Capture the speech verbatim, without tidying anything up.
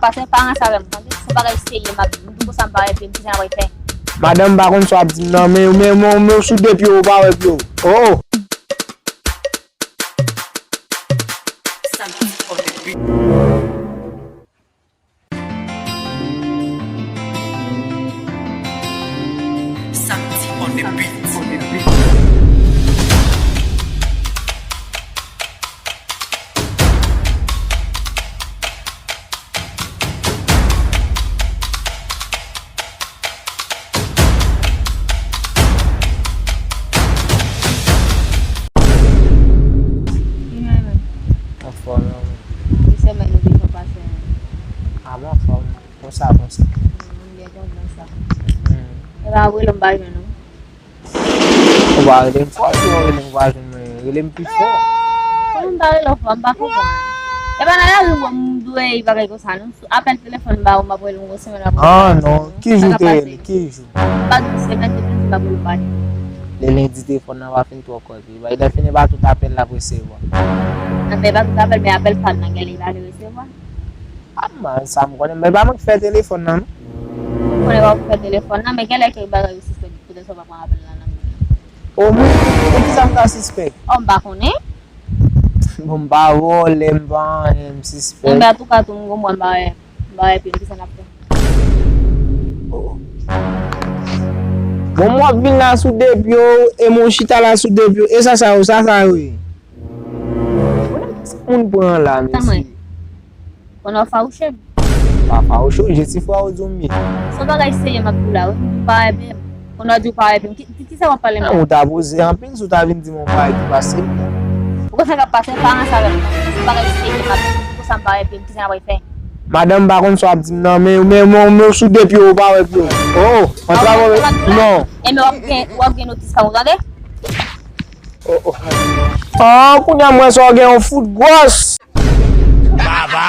Pase pa ranse avè m, tande? Se yon bagay serye m ap di. M di w konsa m pa wè pye m, ki sa n ap fè? Madanm, m pa konn sa w ap di m nan, men, men, men, men w sou de pye w, ou pa wè pye w. Oh! Santi on the beat. Santi on the beat. Anfòm, non. Ki semèn ou te fè pase? A, m anfòm. Konsa, konsa. M byen kontan sa. Hmm. E pa vre, lè m pa jwenn ou. Ou pa rele m fò, si w rele m, ou pa jwenn mwen, rele m pi fò. Kòman m pa rele w fò, m pa konprann. E pa nan lari w wè m dwe bagay konsa, non. Sou apèl telefòn m ba ou, m ap rele w yon semèn apre. Ah, non. Ki jou te rele? Ki jou? M pa di semèn, depi m ap rele w pa di. Lè lendi telefòn nan pa fin twò kòti. Lè fini pa tout apèl l ap resevwa. Nan men pa tout apèl, men apèl pa m nan gen lè li pa vle resevwa. Ah, man, sa m konnen, men pa mwen k fè telefòn nan, non. Ou konnen pa ou k fè telefòn nan, men gen lè ke bagay yo sispèk, poutèt sa w pa pran apèl la nan men. O mwen, e kisa m ka sispèk? O, m pa konnen. Bon, m pa vòlè, m pa anyen, m sispèk. Enben, antouka, tou m konprann, m pa wè, m pa wè pye m, kisa n ap fè? Oh. Bon, m w ap vin la sou de pye w, e mwen chita la sou de pye w, e sa, sa yo, sa, sa yo ye? Moun pran la, mesye. Konnen w fawouche m. Pa fawouche w, je ti fwa ou di w m ye. Se yon bagay serye m ap di w la, wi. M pa wè pye m. Konnen w di w pa wè pye m. Ki, ki, kisa w ap pale m la? Ou ta poze anpil si w ta vin di m yon bagay ki pa serye. Ou konn sa k ap pase, pa ranse avè m. Se yon bagay serye m ap di w. Konsa m pa wè pye m, kisa n ap fè? Madanm, m pa konn sa w ap di m nan, men, men, men, men w sou de pye w, ou pa wè pye w. Oh, antre avè w. Non. Enben w ap gen, w ap gen notis pa m, ou tande? Oh, oh. Oh, kounye a m wè sa w gen yon fout gwòs. Baba.